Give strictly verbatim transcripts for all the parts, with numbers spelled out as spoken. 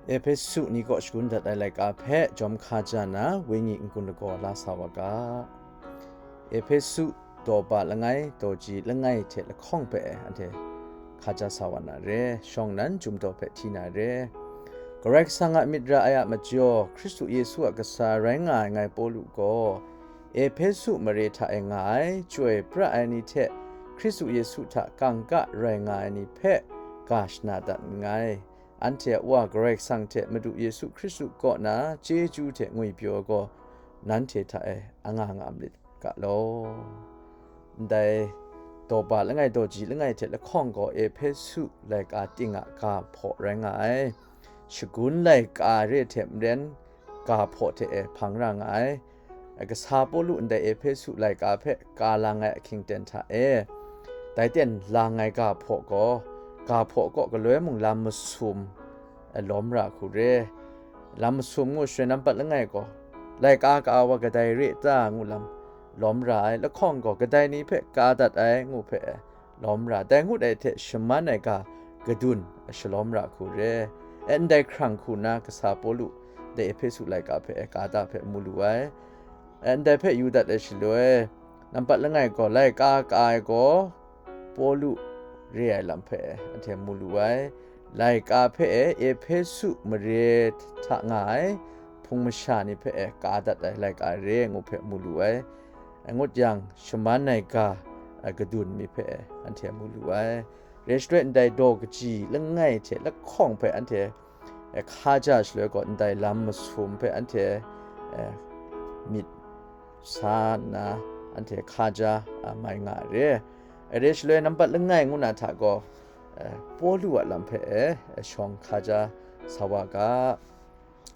Ehpesu ni kaw shagun dat ai laika hpe jawm hkaja na, wenyi n-gun lagaw la sa wa ga. Ehpesu daw ba langai, daw ji langai hte lahkawng hpe anhte hkaja sa wa na re, shawng nnan chyum daw hpe hti na re. Karai Kasang a myit ra ai a majaw, Hkristu Yesu a kasa rai nga ai ngai Pawlu gaw, Ehpesu mare hta e nga ai, chyoi pra ai ni hte Hkristu Yesu hta kangka rai nga ai ni hpe ga shana dat nngai. Anhte a Wa Karai Kasang hte Madu Yesu Hkristu kaw na chyeju hte ngwipyaw gaw nanhte hta e anga nga malit ga law. Ndai daw ba langai, daw ji langai hte lahkawng gaw Ehpesu laika ting a ga hpaw rai nga ai. Shagun laika re hte maren, ga hpaw hte e hpang ra nga ai. Kasa Pawlu ndai Ehpesu laika hpe ka lang ai ahkying ten hta e, dai ten lang ai ga hpaw gaw, ga hpaw kaw galoi mung lam masum, e, lawm ra hku re. Lam masum ngu shaloi nampat langai gaw, laika ka wa kadai re ta ngu lam lawm ra ai, lahkawng gaw kadai ni hpe ka dat ai ngu hpe, e, lawm ra, dai ngut ai hte shaman ai ga gadun shalawm ra hku re. E, ndai hkrang hku na kasa Pawlu dai Ehpesu laika hpe, e, ka da hpe mu lu ai. E, ndai hpe yu dat ai shaloi, nampat langai gaw laika ka ai gaw Pawlu re ai lam hpe, e, anhte mu lu ai. Laika hpe, e, Ehpesu mare hta nga ai hpung masha ni hpe, e, ka dat ai laika re ngu hpe mu lu ai. Ngut yang, shaman ai ga, a, gadun mi hpe anhte mu lu ai. Re shaloi ndai daw kaji langai hte lahkawng hpe anhte, e, hkaja shaloi gaw, ndai lam masum hpe anhte, e, myit sa nna anhte hkaja, a, mai nga ai re. Re shaloi nampat langai ngu na hta gaw, e, Pawlu a lam hpe, e, e, shawng hkaja sa wa ga.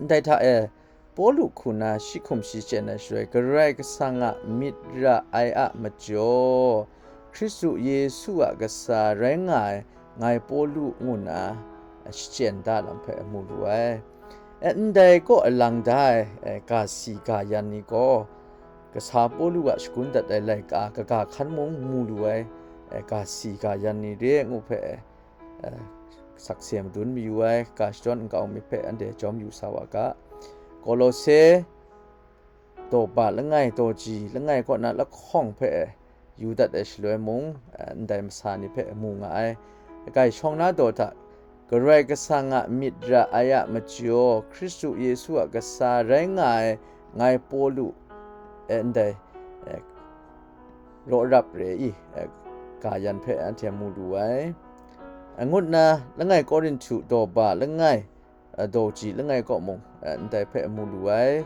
Ndai hta e, Pawlu hku na shi hkum shi chyen ai shaloi, Karai Kasang a myit ra ai a majaw, Hkristu Yesu a kasa rai nga ai ngai Pawlu ngu na, e, shachyen da lam hpe mu lu ai. E, ndai kaw alang da ai, e, ga si ga yan ni gaw, kasa Pawlu a shagun dat ai laika kaga hkan mung mu lu ai, e, ga si ga yan ni re ngu hpe, e, sakse madun mayu ai, ga shadawn nkau mi hpe anhte jawm yu sa wa ga. Kolose daw ba langai, daw ji langai kaw na lahkawng hpe yu dat ai shaloi mung, e, ndai masa ni hpe mu nga ai. Gai shawng na daw hta, Karai Kasang a myit ra ai a majaw, Hkristu Yesu a kasa rai nga ai ngai Pawlu, e, ndai, e, raw rap re i, e, ga yan hpe anhte mu lu ai. Ngut na langai Korinhtu daw ba langai, a, daw ji langai kaw mung, a, ndai hpe mu lu ai.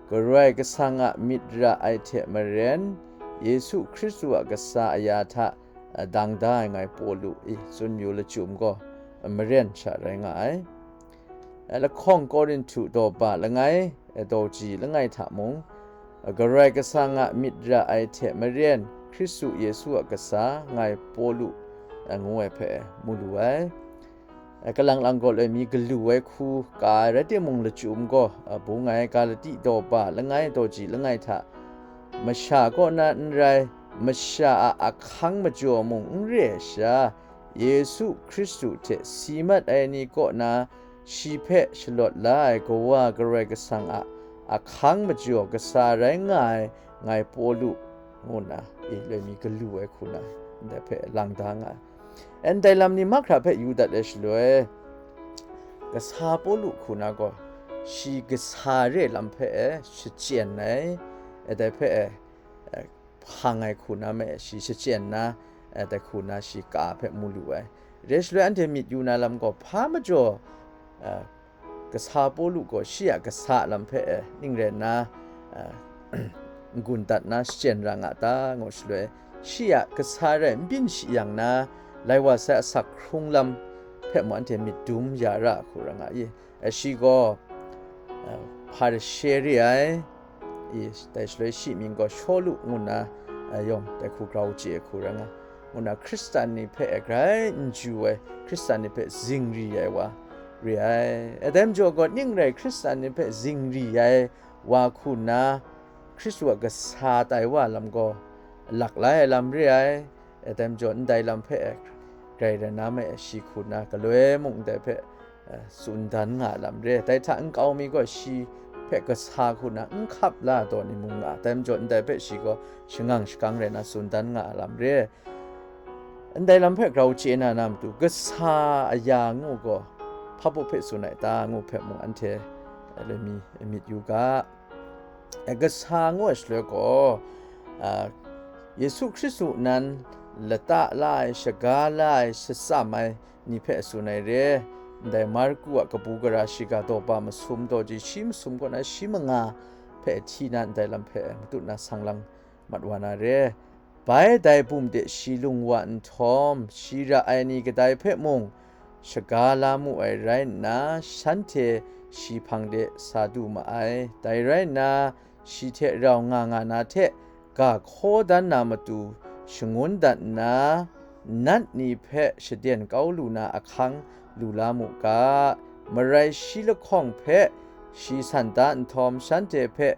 Karai Kasang a myit ra ai hte maren, Yesu Hkristu a kasa aya hta, a, dang da ai ngai Pawlu i tsun yu lachyum gaw, a, maren sha rai nga ai. A, lahkawng Korinhtu daw ba langai, a, daw ji langai hta mung, a, Karai Kasang a myit ra ai hte maren, Hkristu Yesu a kasa ngai Pawlu, a, ngu ai hpe mu lu ai. Kalang lang gaw loi mi galu ai hku ka ai rai timung, lachyum gaw, a, bung ai Galati daw ba langai daw ji langai hta, masha kaw na n rai, masha a ahkang majaw mung n re ai sha, Yesu Hkristu hte si mat ai ni kaw na shi hpe shalawt la ai Kawa Karai Kasang a ahkang majaw kasa rai nga ai ngai Pawlu, ngu nna, e, loi mi galu ai hku na, ndai hpe lang da nga ai. Ndai lam ni mahkra hpe yu dat ai shaloi, kasa Pawlu hku na gaw, shi kasa re lam hpe e shachyen ai, e, dai hpe e, e, hpang ai hku na me, shi shachyen na, e, dai hku na shi ka hpe mu lu ai. Re shaloi anhte myit yu na lam gaw, hpa majaw, e, kasa Pawlu gaw shi a kasa lam hpe, e, ning rai nna, e, n-gun dat na shachyen ra nga ta, ngu shaloi, shi a kasa rai n byin shi yang na, lai wa sai asak hkrung lam hpe mung anhte myit dum ya ra hku ra nga i. E, shi gaw, e, Hparishe re ai, i, dai shaloi shi mying gaw Shawlu ngu nna, a, yawng dai hku grau chye ai hku rai nga, ngu nna Hkristan ni hpe grai n ju ai, Hkristan ni hpe zingri ai wa re ai. E, dai majaw gaw, ning rai Hkristan ni hpe zingri ai wa hku nna, Hkristu a kasa tai wa lam gaw, lak lai ai lam re ai. E, dai majaw, ndai lam hpe grai rai na me, shi hku nna, galoi mung ndai hpe eh, tsun dan nga a lam re. Dai hta nkau mi gaw shi hpe kasa hku na n hkap la ai daw ni mung nga, dai majaw ndai hpe shi gaw shangang shakang rai na tsun dan nga a lam re. Ndai lam hpe grau chye na na matu, kasa aya ngu gaw hpa baw hpe tsun ai ta ngu hpe mung anhte, eh, loi mi myit yu ga. Eh, kasa ngu ai shaloi gaw, ah, Yesu Hkristu nan lata la ai, shaga la ai, shatsam ai ni hpe tsun ai re. Ndai Marku a kabu gara shiga daw ba masum daw ji shi masum kaw na shi manga hpe hti na ndai lam hpe matut na sang lang mat wa na re. Bai dai bum de shi lung wa nhtawm, shi ra ai ni kadai hpe mung shaga la mu ai rai nna, shanhte shi hpang de sa du ma ai. Dai rai nna, shi hte rau nga nga na hte ga hkaw dan na matu shangun dat nna, nat ni hpe shaden kau lu na ahkang lu la mu ga. Marai shi lahkawng hpe shi san da nhtawm, shanhte hpe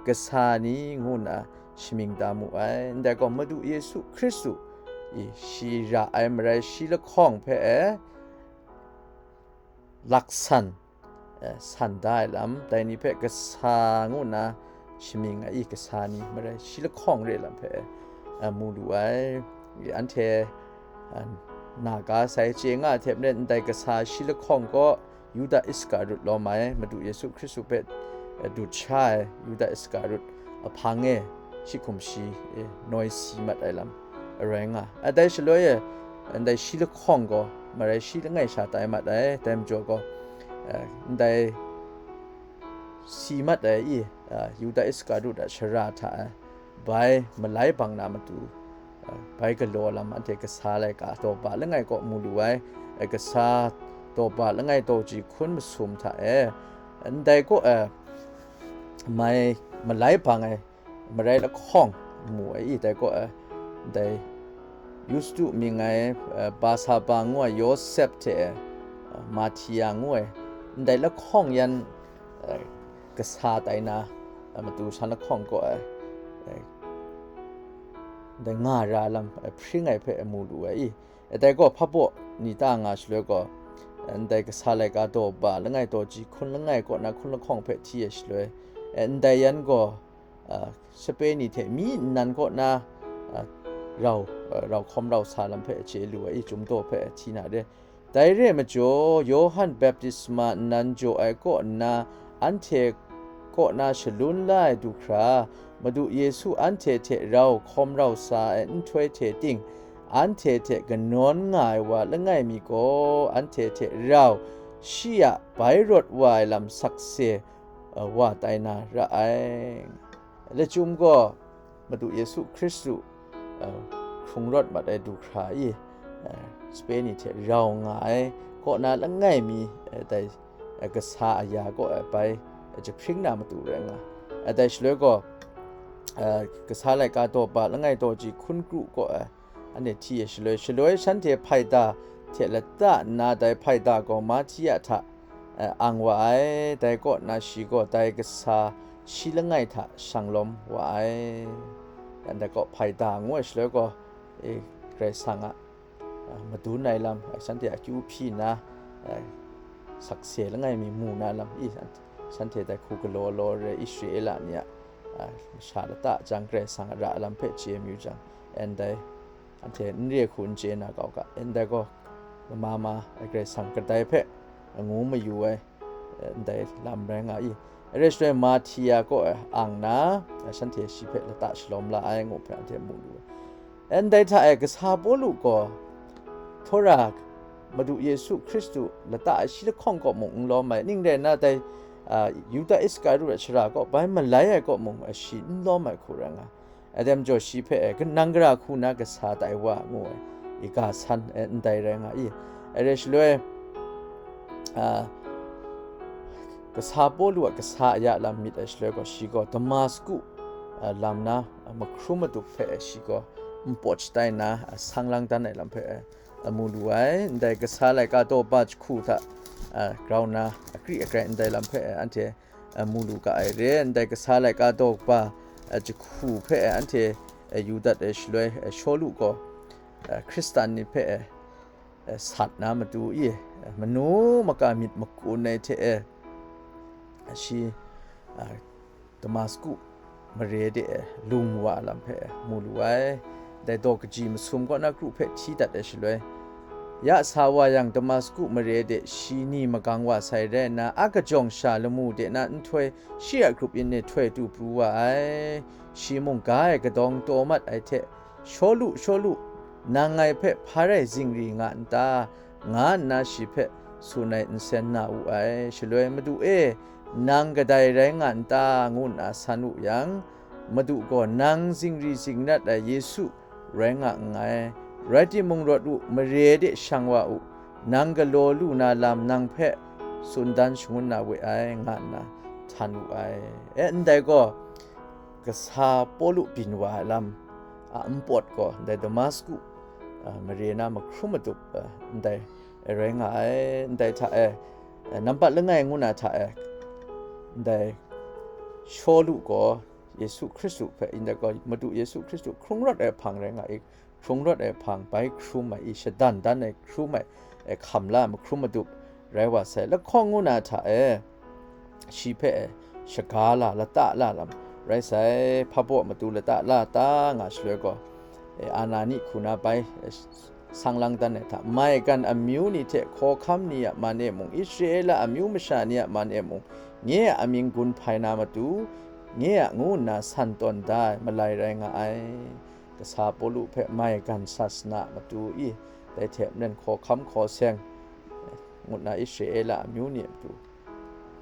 kasa ni ngu nna shamying da mu ai. Ndai gaw, Madu Yesu Hkristu i shi ra ai marai shi lahkawng hpe e laksan, eh, san da ai lam, dai ni hpe kasa ngu nna shamying ai i, kasa ni marai shi lahkawng re lam hpe, eh, mu lu ai. I, anhte, eh, na ga sai chye nga ai hte maren, ndai kasa shi lahkawng gaw Yuda Iskarut lawm ai, Madu Yesu Hkristu hpe, eh, dut sha ai Yuda Iskarut ahpang e shi hkum shi, eh, noi si mat ai lam arai nga. A dai shaloi e, ndai shi lahkawng gaw marai shi langai sha tai mat ai, dai majaw gaw, eh, ndai si mat ai i, eh, Yuda Iskarut a shara hta e, bai malai bang na matu, eh, bai galaw lam anhte kasa laika daw ba langai kaw mu lu ai, eh, kasa daw ba langai daw ji hkun masum hta e, ndai kaw e, mai malai bang ai marai lahkawng mu ai i, dai kaw e, ndai Yustu mying ai, eh, Barsaba ngu ai Yawsep hte, eh, Mahtia ngu ai, ndai lahkawng yan, eh, kasa tai na, eh, matu san lahkawng kaw ai, eh, ndai nga ra lam, eh, hpring ai hpe mu lu ai i, eh, dai gaw hpa baw ni ta nga shaloi gaw, eh, ndai kasa laika daw ba langai daw ji hkun langai kaw na hkun lahkawng hpe hti ai shaloi, eh, ndai yan gaw, ah, sape ni hte myi nnan kaw na, ah, rau, ah, rau hkawm rau sa lam hpe chye lu ai i, Chyum daw hpe hti na re. Dai re ai majaw, Yawhan baptisma nnan jaw ai kaw nna, anhte kaw na shalun la ai du hkra, Madu Yesu anhte hte rau hkawm rau sa ai nhtoi hte ting, anhte hte kanawn nga ai wa langai mi gaw, anhte hte rau shi a bai rawt wa ai lam sakse, uh, wa tai na ra ai. Lachyum gaw Madu Yesu Hkristu, uh, hkrung rawt mat ai du hkra i, uh, sape ni hte rau nga ai kaw na langai mi, uh, dai, uh, kasa aya kaw ai bai, uh, jahpring na matu rai nga. Uh, dai shaloi gaw, uh, kasa laika daw ba langai daw ji hkun kru kaw ai, anhte hti ai shaloi, shaloi shanhte hpaida hte lata nna dai hpaida gaw Mahtia hta, eh, ang wa ai, dai kaw na shi gaw dai kasa shi langai hta shang lawm wa ai. Ndai kaw hpaida ngu ai shaloi gaw, e, Karai Kasang a, eh, madun ai lam, eh, shanhte akyu hpyi nna, eh, sakse langai mi mu na lam, i, shanhte dai hku galaw law re, Israela ni a, eh, masha lata jang Karai Kasang a ra lam hpe chye mayu jang, ndai anhte n re hku n chye na kau ga, ndai gaw, lama ma ai Karai Kasang kadai hpe ngu mayu ai, ndai lam rai nga i. Re shaloi Mahtia kaw e ang na, shanhte shi hpe lata shalawm la ai ngu hpe anhte mu lu ai. Ndai hta e kasa Pawlu gaw, Htawra, Madu Yesu Hkristu lata ai shi lahkawng kaw mung n lawm ai, ning rai nna dai, a, Yuda Iskaru a shara kaw bai malai ai kaw mung, a, shi n lawm ai hku rai nga. Atem jaw shi hpe, e, nang gara hku na kasa tai wa, ngu ai, i ga san, e, ndai rai nga i. E, re shaloi, a, kasa Pawlu a kasa aya lam myit ai shaloi gaw, shi gaw Damasku, a, lam na, a, mahkrum madup hpe, e, shi gaw npawt shatai nna, a, sang lang dan ai lam hpe, e, a, mu lu ai. Ndai kasa laika daw ba jahku hta, a, grau na, akri akrai ndai lam hpe, e, anhte, a, mu lu ga ai re. Ndai kasa laika daw ba, a, jahku hpe, e, anhte, e, yu dat ai shaloi, e, Shawlu gaw, a, Hkristan ni hpe, e, eh, sat na matu i, eh, manu maka myit makun ai hte e, shi, ah, Damasku mare de e lung wa lam hpe mu lu ai. Dai daw kaji masum kaw na kru hpe hti dat ai shaloi, ya sa wa yang, Damasku mare de shi ni magang wa sai rai nna, a kajawng sha lamu de na nhtoi shi a grup yin e htoi tu pru wa ai. Shi mung ga ai kadawng taw mat ai hte, "Shawlu, Shawlu, nang ngai hpe hpa rai zingri nga n ta?" nga nna shi hpe tsun ai nsen na wu ai. Shaloi, "Madu e, nang kadai rai nga n ta?" ngu nna san wu yang, Madu gaw, "Nang zingri zingrat ai Yesu rai nga nngai. Rai timung, rawt u, mare de shang wa u, nang galaw lu na lam nang hpe tsun dan shangun na we ai," nga nna htan wu ai. E, ndai gaw, kasa Pawlu byin wa ai lam a npawt gaw, ndai Damasku, a, mare na mahkrum madup, a, ndai rai nga ai. Ndai hta e, a, nampat langai ngu na hta e, ndai Shawlu gaw Yesu Hkristu hpe, ndai gaw Madu Yesu Hkristu hkrung rawt ai hpang rai nga i, hkrung rawt ai hpang bai hkrum ai i, shadan dan ai hkrum ai, e, hkam la ai mahkrum madup rai wa sai. Lahkawng ngu na hta e, shi hpe, e, shaga la, lata la lam rai sai. Hpabaw matu lata la ta nga shaloi gaw, e, Anani hku na bai, e, sang lang dan ai hta, maigan amyu ni hte hkawhkam ni a man e mung, Israela amyu masha ni a man e mung, nye a amying gun hpai na matu, nye a ngu nna san tawn da ai malai rai nga ai. Kasa Pawlu hpe maigan sasana a matu i, dai hte maren hkawhkam hkaw seng, ngut nna Israela amyu ni a matu,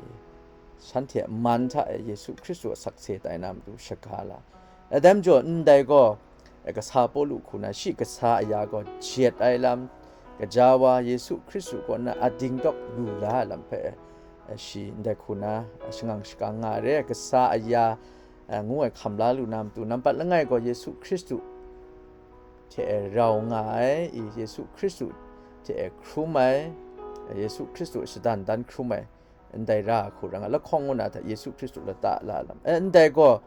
i, shanhte a man hta e Yesu Hkristu a sakse tai na matu shaga la. Dai majaw, ndai gaw, e, kasa Pawlu hku na shi kasa aya gaw jet ai lam, gaja wa Yesu Hkristu kaw na a dingdawk lu la ai lam hpe, e, shi ndai hku na shangang shakang nga ai re. Kasa aya, e, ngu ai hkam la lu na matu, nampat langai gaw Yesu Hkristu hte e rau nga ai, i, Yesu Hkristu hte e hkrum ai, Yesu Hkristu shadan dan hkrum ai, ndai ra ai hku rai nga, lahkawng ngu na hta Yesu Hkristu lata la lam. E, ndai gaw,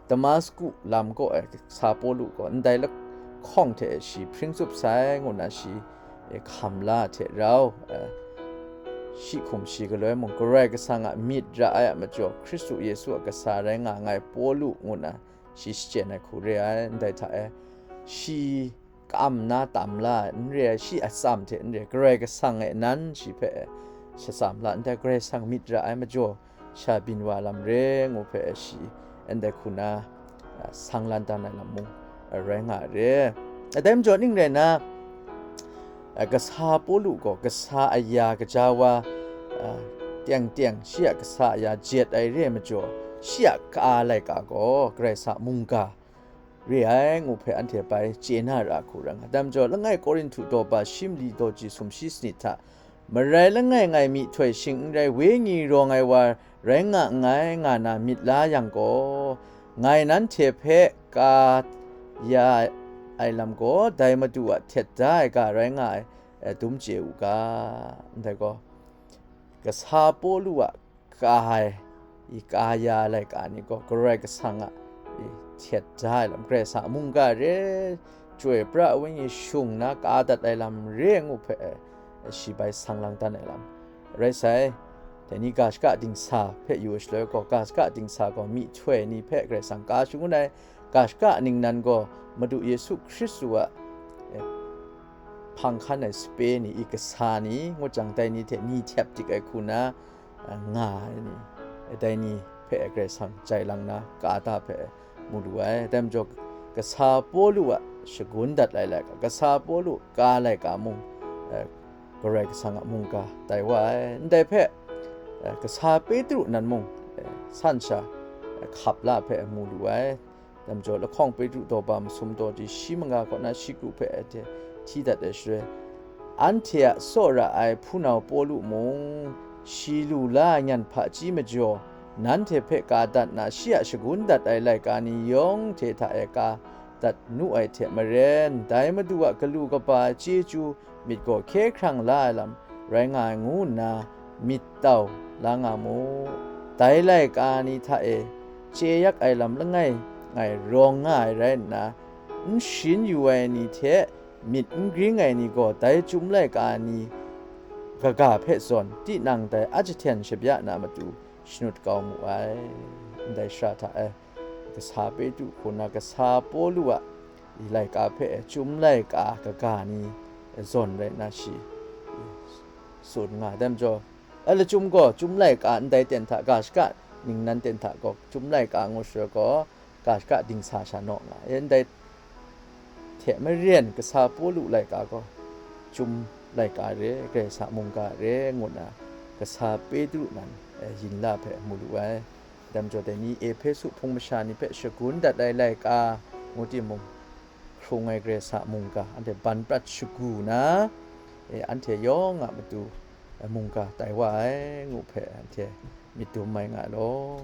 Damasku lam kaw e sa Pawlu gaw ndai lahkawng hte shi hpring tsup sai ngu na shi, e, hkam la hte rau, e, shi hkum shi galoi mung, Karai Kasang a myit ra ai a majaw, Hkristu Yesu a kasa rai nga nngai Pawlu ngu na shi shachyen ai hku re ai. Ndai hta e, shi ka-am na tam la ai n re ai, shi a tsam hte n re ai, Karai Kasang e nan shi hpe shatsam la, ndai Karai Kasang myit ra ai majaw, sha byin wa lam re ngu hpe shi ndai hku na, a, sang lan dan ai lam mung, a, rai nga ai re. Dai majaw ning rai nna, a, kasa Pawlu gaw kasa aya kaja wa, a, teng teng shi a kasa aya jet ai re ai majaw, shi a ka-, laika gaw Karai Kasang a mungga re ai ngu hpe anhte bai chye na ra hku rai nga. Dai majaw, langai Korinhtu daw ba shi mali daw ji sumshi sanit hta, marai langai ngai myihtoi shing n rai, wenyi rawng ai wa rai nga nngai, nga na myit la yang gaw, ngai nanhte hpe ka ya ai lam gaw, dai Madu a htet da ai ga rai nga ai, e, dum chye u ga. Ndai gaw, kasa Pawlu a ka ai, i, ka ya ai laika ni gaw, Karai Kasang a, i, htet da ai lam, Karai Kasang a mungga re, Chyoi pra ai Wenyi shung nna ka dat ai lam re ngu hpe, e, shi bai sang lang dan ai lam rai sai. Dai ni ga shaka dingsa hpe yu ai shaloi gaw, ga shaka dingsa gaw myihtoi ni hpe Karai Kasang ka shangun ai, ga shaka ningnan gaw Madu Yesu Hkristu a, e, hpang hkan ai sape ni, i, kasa ni, ngut jang dai ni hte ni htep dik ai hku na, a, nga ai ni, dai ni hpe Karai Kasang jai lang na, ka da hpe mu lu ai. Dai majaw, kasa Pawlu a shagun dat ai laika, kasa Pawlu ka laika mung, e, Karai Kasang a mungga tai wa ai. Ndai hpe, e, kasa Petru nan mung, e, san sha, e, hkap la hpe mu lu ai. Dai majaw, lahkawng Petru daw ba masum daw di shi manga kaw na shi kru hpe anhte hti dat ai shaloi, anhte a tsawra ai hpunau Pawlu mung, shi lu la ai nyan hpaji majaw, nanhte hpe ka dat na, shi a shagun dat ai laika ni yawng hte hta e ka dat nu ai hte maren, dai Madu a galu kaba ai chyeju myit gaw hkye hkrang la ai lam rai nga ai ngu nna myit tau la nga mu. Dai laika ni hta e chye yak ai lam langai ngai rawng nga ai rai nna, n sharin yu ai ni hte myit n gring ai ni gaw dai chyum laika ni kaga hpe zawn, tinang dai a jahten shabya na matu shanut kau mu ai. Ndai shara hta e, kasa Petru hku na kasa Pawlu a laika hpe chyum laika kaga ni zawn rai nna shi tsun nga ai. Dai majaw, a lachyum gaw chyum laika ndai ten hta ga shaka ningnan ten hta gaw chyum laika ngu shaloi gaw, ga shaka dingsa sha naw nga ai. Ndai hte maren kasa Pawlu laika gaw chyum laika re, Karai Kasang mungga re, ngu nna kasa Petru nan, eh, yin la hpe mu lu ai. Dai majaw dai ni Ehpesu hpung masha ni hpe shagun dat ai laika ngu timung, hkrung ai Karai Kasang mungga anhte ban prat shagu na, eh, anhte yawng a matu, eh, mungga tai wa ai, ngu hpe anhte myit dum mai nga law.